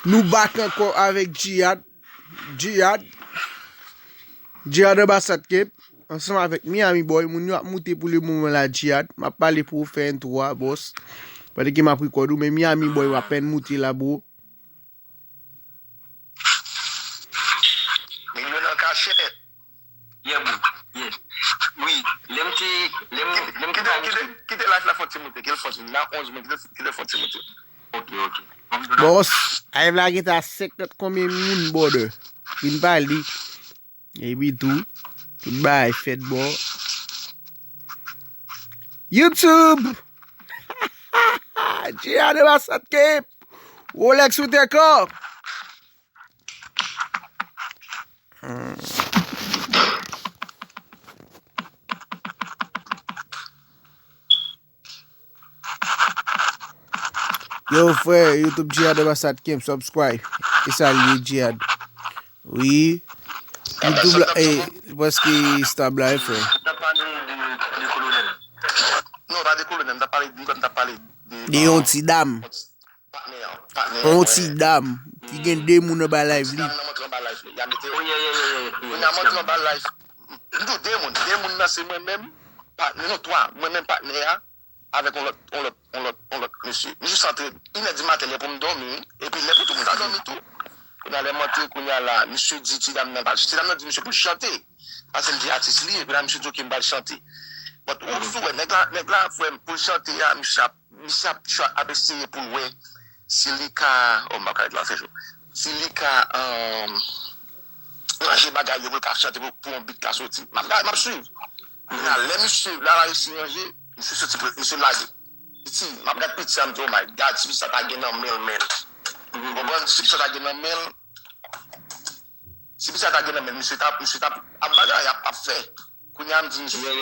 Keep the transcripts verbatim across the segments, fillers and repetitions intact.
Nou back ankò avèk Jihad. Jihad. Jihad anba Satcape. Ansanm avèk Miami Boy. Moun yo ap moute pou le moman la, Jihad. M ap pale pou ou fè entwo a, boss. Pandan ke m ap record ou, men Miami Boy, w apèn moute la, bro. Milyon nan kachèt. Yeah, bro. Yeah. Wi, lè m te, lè m, lè m te Kite, kite, kite live la fon ti moute, kite fon ti, nan onz moun, kite, kite fon ti moute. Ok, ok. Boss, live la gentan senkant konbyen moun, brother. Vin pale. Epi tou, tout bagay fèt, bro. YouTube! Jihad anba Satcape! Rolex ou te kò! Yo, frè, YouTube Jihad anba Satcape, subscribe. E sa l ye, Jihad. Wi. YouTube la, eh, paske stab la, eh, frè. N ap pale de, de kolonèl. Non, pa de kolonèl, n ap pale, n ap pale de, De yon ti dam. Patnè an, patnè an. Yon ti dam ki gen de moun anba live li. Ti dam nan montre anba live li. Y a mete yo. Kounye a montre anba live. M di w de moun. De moun nan se mwen menm, patnè, non, twa. Mwen menm, patnè a, avèk yon lòt, yon lòt, yon lòt, yon lòt mesye. Misye santre inè di maten, lè pou m dòmi, wi. Epi lè pou tout moun ta dòmi tou. Kounye a lè m antre, kounye a la, misye di ti dam nan, ti dam nan di misye pou l chante. Paske l di atis li ye, kounye a misye di ok, m pral chante. But ou sou wè, nèg la, nèg la, frè m, pou l chante a, misye ap, misye ap, ap eseye pou l wè si li ka, oh, m pa ka ret la, fè cho. Si li ka, um, ranje bagay yo pou l ka chante pou, pou yon beat ka soti. M ap gade, m ap swiv. Kounye a, lè misye, la, la resi ranje, misye soti, misye lage. Piti, m ap gade piti a, m di, oh my God, si piti sa ta gen nan men l, men. Ou konprann? Si piti sa ta gen nan men l, si piti sa ta gen nan men l, misye t ap, misye t ap, ap bagay, ap, ap fè. Kounye a, m di misye,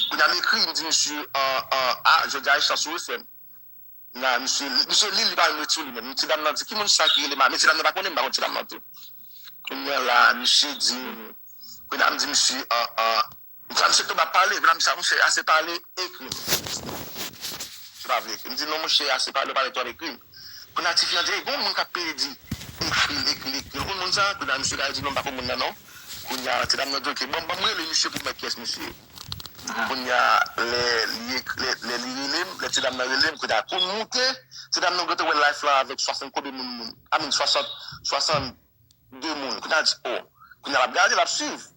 kounye a, m ekri, m di misye, an, an, a, jodi a, e chans ou refè m. Nan, misye, misye li, li pa menm ret sou li menm. Ti dam nan di, ki moun sa ki rele m a? Men ti dam nan pa konnen m, pa konn ti dam nan tou. Kounye a la, misye di, kounye a m di misye, an, an, kounye a misye tonbe ap pale, kounye a misye, monchè, ase pale, ekri m. Misye pa vle ekri. M di, non, monchè, ase pale, pale twòp, ekri m. Kounye a tifi an di, ey, gon moun k ap peye di, ekri l, ekri l, ekri l. Ou konn moun sa? Kounye a misye gade di, non, m pa konn moun nan, non. Kounye a, ti dam nan di, ok, bon, ban m rele misye pou m wè kiyès misye ye. Kounye a, lè li, lè, lè li rele m, lè ti dam nan rele m, kounye a, kou m moute, ti dam nan gentan wè live la avèk swasant konbyen moun, moun. I mean, swasant, swasant de moun. Kounye a di, oh. Kounye a, l ap gade, l ap swiv.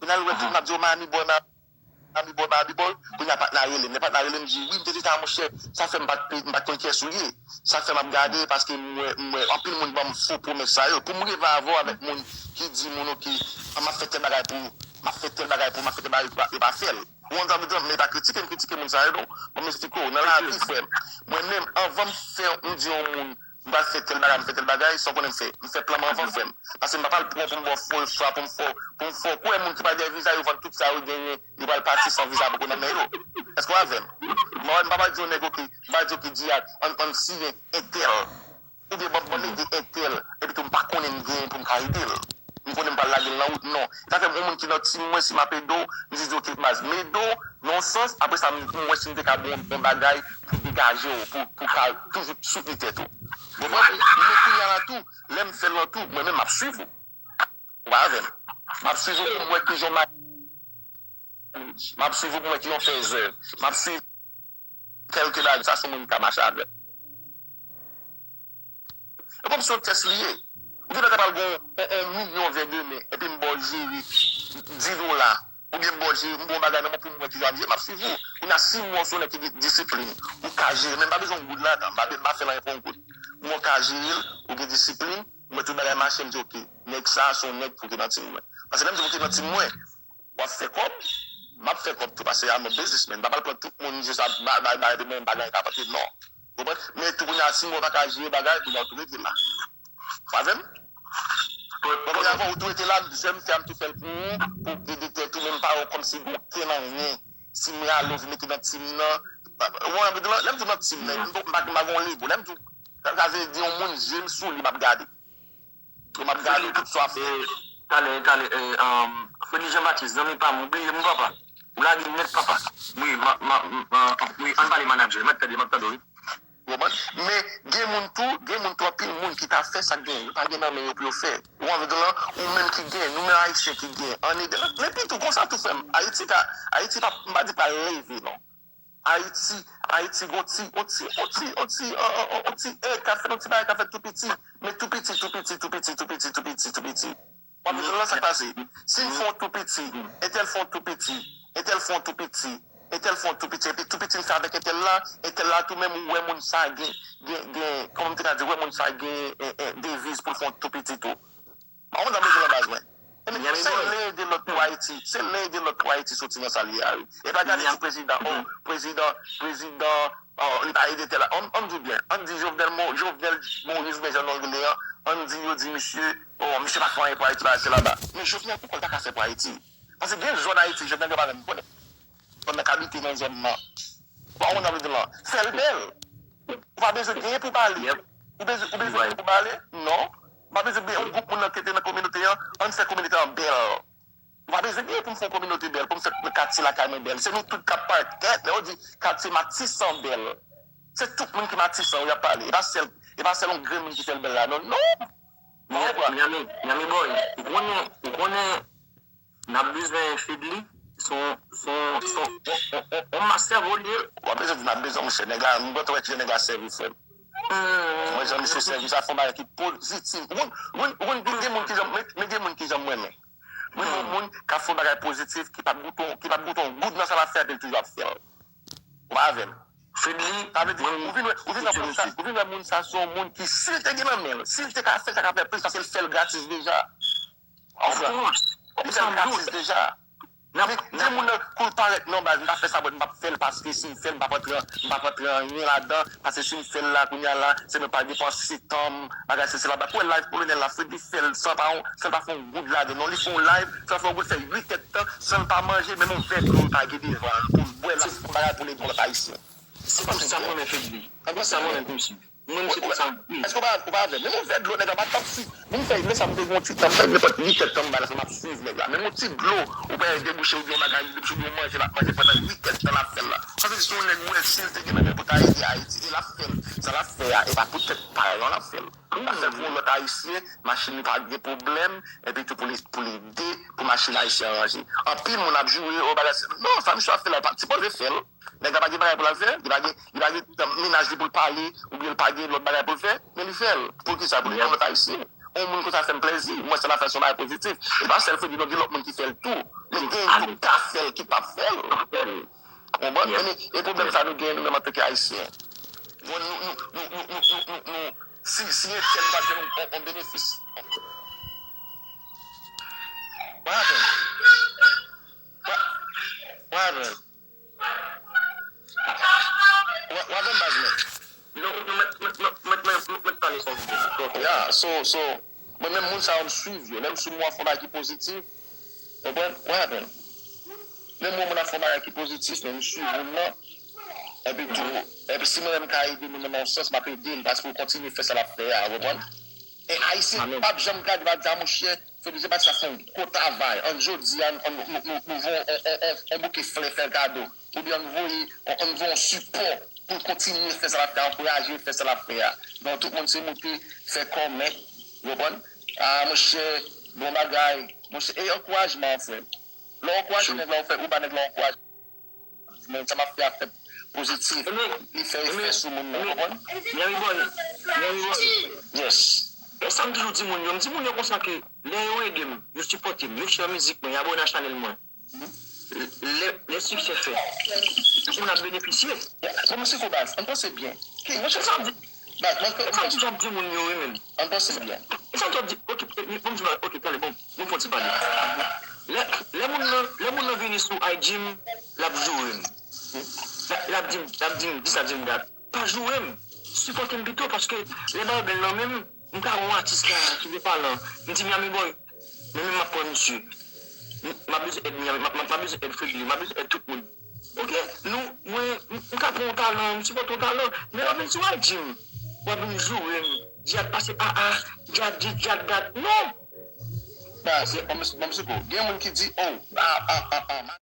Kounye a, l wè tout moun ap di, oh, Miami Boy, Miami Boy, Miami Boy. Kounye a, patnè a rele m. Lè patnè a rele m, m di, wi, m te di sa, monchè. Sa fè m pa t, m pa t konn kiyès ou ye. Sa fè m ap gade, paske m wè, m wè anpil moun ban m fo pwomès sa yo. Pou m rive avè w avèk moun ki di moun, ok, m ap fè tèl bagay pou ou, m ap fè tèl bagay pou ou, m ap fè tèl bagay pou ou, yo pa fè l. Ou konn sa m di, men pa kritike m, kritike moun sa yo, non. Ban m eksplike w. Nan lavi, frè m, mwen menm, anvan m fè, m di yon moun, m pral fè tèl bagay, m fè tèl bagay, sa w konnen m fè? M fè plan m anvan, frè m. Paske m pa pral pran pou m ba w fo espwa, pou m fè w, pou m fè w kwè moun ki pral dèyè viza yo vann tout sa yo genyen, yo pral pati san viza poko nan men yo. Èske w avè m? M pa, m pa pral di yon nèg, ok, m pral di, ok, Jihad, ann, ann siyen entèl. Oubyen ban m, ban m ede entèl, epi tou m pa konnen m genyen pou m ka ede l. M konnen m pral lage l nan wout, non. Sa fè m, yon moun ki nan tim mwen, si m ap ede w, m jis di, ok, baz, m ede w, nan yon sans, apre sa, m, m wè si m te ka ba w yon, yon bagay pou degaje w, pou, pou w ka toujou soutni tèt ou. Ou konprann? Men kounye a la tou, lè m fè l lan tou, mwen menm, m ap swiv ou. Ou pa avè m? M ap swiv ou pou m wè kijan w ma-, m ap swiv ou pou m wè kijan w fè zèv. M ap swiv kèlke bagay, sa se yon moun ki ka mache avè l. E kòm se yon tès li ye. Ou genlè ta pral gen yon, yon, yon milyon vè demen, epi m ba w jere dis dola, oubyen m ba w jere, m ba w yon bagay nan men w pou m wè kijan w ap jere, m ap swiv ou. Kounye a, si m wè w se yon nèg ki gen disiplin, ou ka jere, men m pa bezwen yon goud ladan, m pa, m pa fè l anyen pou yon goud. M wè w ka jere l, ou gen disiplin, m wè tout bagay mache, m di, ok, nèg sa a se yon nèg pou ki nan tim mwen. Paske lè m di pou ki nan tim mwen, w ap fè kòb, m ap fè kòb tou, paske I'm a businessman. M pa pral pran tout moun jis ap bay, bay, bay, epi mwen m pa gen anyen k ap antre, non. Ou konprann? Men tou kounye a, si m wè w pa ka jere bagay, kounye a w tou rete la. Ou avè m? Bon, kounye a, avan ou tou rete la, jè m fè a, m tou fè l pou ou, pou ede tèt ou, men m pa wè w kòmsi gen okenn anyen. Si m rale w vin mete nan tim nan, ou konprann, lè m di nan tim nan, m pa, m pa gen yon lego. Lè m di, sa vle di yon moun, je m sou li, m ap gade. M ap gade tout sa w ap fè. Talè, talè, Fredi Jean Baptiste, zanmi pa m, ou bliye m, papa. Ou lage m nèt, papa. Wi, ma, ma, ma, wi, ann pale, manager. M ap tande, m ap tande, wi. Ou konprann? Men gen moun tou, gen moun tou, anpil moun ki ta fè sa k genyen. Yo pa gen nan men yo pou yo fè. Ou anvi di lan, ou menm ki gen, nou menm Ayisyen ki gen, ann ede. Epi tou, konsa tou, frè m, Ayiti ka, Ayiti pa, m pa di pral leve, non. Ayiti, Ayiti gon ti, on ti, on ti, on ti, on, on, on, on ti èg k ap fèt, on ti bagay k ap fèt tou piti, men tou piti, tou piti, tou piti, tou piti, tou piti, tou piti. W ap jwenn lan sa k pase. Si m fè yon tou piti, entèl fè yon tou piti, entèl fè yon tou piti, entèl fè yon tou piti, epi tou piti m fè avèk entèl la, entèl la tou menm ou wè moun sa gen, gen, gen, kòman m te ka di, wè moun sa gen, eh, eh, deviz pou l fè yon tou piti tou. Ou konn sa m bezwen nan baz mwen. Ebyen, se len ede lòt pou Ayiti. Se len ede lòt pou Ayiti soti nan sa l ye a, wi. E pa gade ti prezidan, oh, prezidan, prezidan, oh, li pa ede tèl la. Ann, ann di w byen, ann di Jovenel Mo-, Jovenel Moïse, oubyen jan non l rele an, ann di yo di misye, oh, misye pa fè anyen pou Ayiti, bagay se laba. Men Jovenel poko l ta ka fè pou Ayiti. Paske gen zòn Ayiti, Jovenel yo pa menm konnen. Zòn nan k abite nan zòn nan. Ou pa konprann sa m vle di w lan? Fè l bèl. Ou pa bezwen genyen pou bale. Ou bezwen, ou bezwen genyen pou bale? Non. Ou pa bezwen genyen yon gwoup moun nan ki te nan kominote an, ann fè kominote an bèl. Ou pa bezwen genyen pou m fè yon kominote bèl, pou m fè katye lakay mwen bèl. Se nou tout k ap parèt. Lè yo di katye Matisan bèl, se tout moun ki Matisan wi y ap pale. E pa sèl, e pa sèl yon grenn moun ki fè l bèl la, non, non. Ou konprann? Miami, Miami Boy, ou konnen, ou konnen N ap bezwen Fedly, se yon, se yon, se yon, on, on, on, on mas sèvo li ye. W ap bezwen di n ap bezwen, monchè, nèg la, m gentan wè kijan nèg la sèvi, frè m. Mwen, jan misye sèvi, sa fè yon bagay ki pozitif. Ou konn, ou konn, ou konn gen moun ki jan, men, men gen moun ki jan m renmen. Mwen, yon moun k ap fè yon bagay pozitif, ki p ap goute, ki p ap goute yon goud nan sa l ap fè, epi l toujou ap fè l. Ou pa avè m? Fedly, sa vle di, ou vin wè, ou vin wè moun sa, ou vin wè moun sa, se yon moun ki, si l te gen nan men l, si l te ka fè sa k ap fè plis, paske l fè l gratis deja. Of course. Li fè l gratis deja. Men gen moun nan, kou l parèt, non, baz, m pa fè sa, bòt, m p ap fè l, paske si m fè l, m p ap antre, m p ap antre anyen ladan, paske si m fè l la, kounye a la, se mwen pa depanse tan m, bagay se, se la, ba, pou wè live kolonèl la, Freddy fè l, san pa yon, san pa fè yon goud ladan, non, li fè yon live, san fè yon goud, fè uit èdtan, san l pa manje, menm yon vè dlo, l pa gen devan l, pou l bwè, l ap fè yon bagay pou l ede yon lòt Ayisyen. Se tout sa mwen renmen Fedly. Se tout sa mwen renmen pou m suiv. Mwen, se tout sa m pi. Èske w pa, ou pa avè m? Menm yon vè dlo, nèg la pa t ap si. Moun fè, lè sa m te gen yon ti tan, m fè nenpòt uit èdtan m bay la, sa m ap swiv nèg la. Menm yon ti dlo, ou pa debouche, ou gen yon bagay, li debouche, ou gen yon manje, l ap manje pandan uit èdtan l ap fè l la. Sa vle di, se yon nèg, ou wè, si l te gen nan men pou ta ede Ayiti, e l ap fè l. Sa l ap fè a, e pa pou tèt pa l, non, l ap fè l. L ap fè l pou yon lòt Ayisyen, machin li pa gen pwoblèm, epi tou pou li, pou li ede, pou machin Ayisyen an ranje. Anpil moun ap joure, o bagay, non, sa misye ap fè la, li pa t sipoze fè l. Nèg la pa gen bagay pou l al fè, li pa gen, li pa gen mennaj li pou l pale, oubyen li pa gen lòt bagay pou l fè, men li fè l. Poukisa? Pou li yon lòt Ayisyen. On moun konsa fè m plezi, mwen sa m ap fè se yon bagay pozitif. E pa sèl Freddy non, gen lòt moun ki fè l tou. Men gen ki ka fè l, ki p ap fè l. Ou konprann? Men e pwoblèm sa nou genyen nou menm antanke Ayisyen. Bon, nou, nou, si, si entèl pa jwenn yon, yon benefis. What happened? What, what happened? Wa, wa vè m baz mwen. Non, non, mèt, mèt, mèt, mèt, mèt, mèt, mèt pale sa w vle. Yeah, so, so, mwen menm moun sa yo m swiv yo. Lè m sou moun ap fè yon bagay ki pozitif, konprann? What happened? Lè m wè moun ap fè yon bagay ki pozitif, men m swiv moun nan. Epi tou, epi si mwen menm m ka ede moun nan nan yon sans, m ap ede l paske l kontinye fè sa l ap fè a, ou konprann? E Ayisyen p ap janm gade, pa di a monchè, Fedly Jean-Baptiste ap fè yon gwo travay. Ann jodi a, ann, nou, nou, nou, nou voye on, on, on, on bouke flè fè l kado. Oubyen ann voye, on, ann voye on sipò pou l kontinye fè sa l ap fè a, ankouraje l fè sa l ap fè a. Donk, tout moun se moute, fè kòmè, ou konprann? A, monchè, bon bagay. Monchè, e ankourajman, frè. Lè w ankouraje nèg la, ou fè, ou ba nèg la ankourajman. Men sa m ap fè a fè pozitif. Li fè efè sou moun nan, ou konprann? Miami Boy, Miami Boy. Yes. E sa m toujou di moun yo, m di moun yo konsa ke lè yo ede m, yo sipòte m, yo share mizik mwen, yo abòne a chanèl mwen. Lè, lè siksè fèt, tout moun ap benefisye. Bon, mesye Kobaz, ann panse byen. Ki, monchè, sa m di, Baz, mwen fè. E sa m toujou ap di moun yo, wi, menm. Ann panse byen. E sa m toujou ap di, ok, e, bon, m di, ok, tande, bon, bon, fon ti pale. Lè, lè moun nan, lè moun nan vini sou I G m, l ap joure m. L ap, l ap di m, l ap di m, dis, l ap di m dat. Pa joure m. Sipòte m pito, paske lè bagay bèl nan men m, m ka wè yon atis la ki gen talan. M di, Miami Boy, men, men m ap pran misye. M, m ap bezwen èd Miami, m ap, m ap, m ap bezwen èd Fredly, m ap bezwen èd tout moun. Ok, nou, mwen, m, m ka pran yon talan, m sipòte yon talan, men w ap vin sou I G m, w ap vin joure m, Djad pase a a, Djad di, Djad dat, non! Baz, ban m, ban m sipò. Gen moun ki di, oh, a, a, a, a,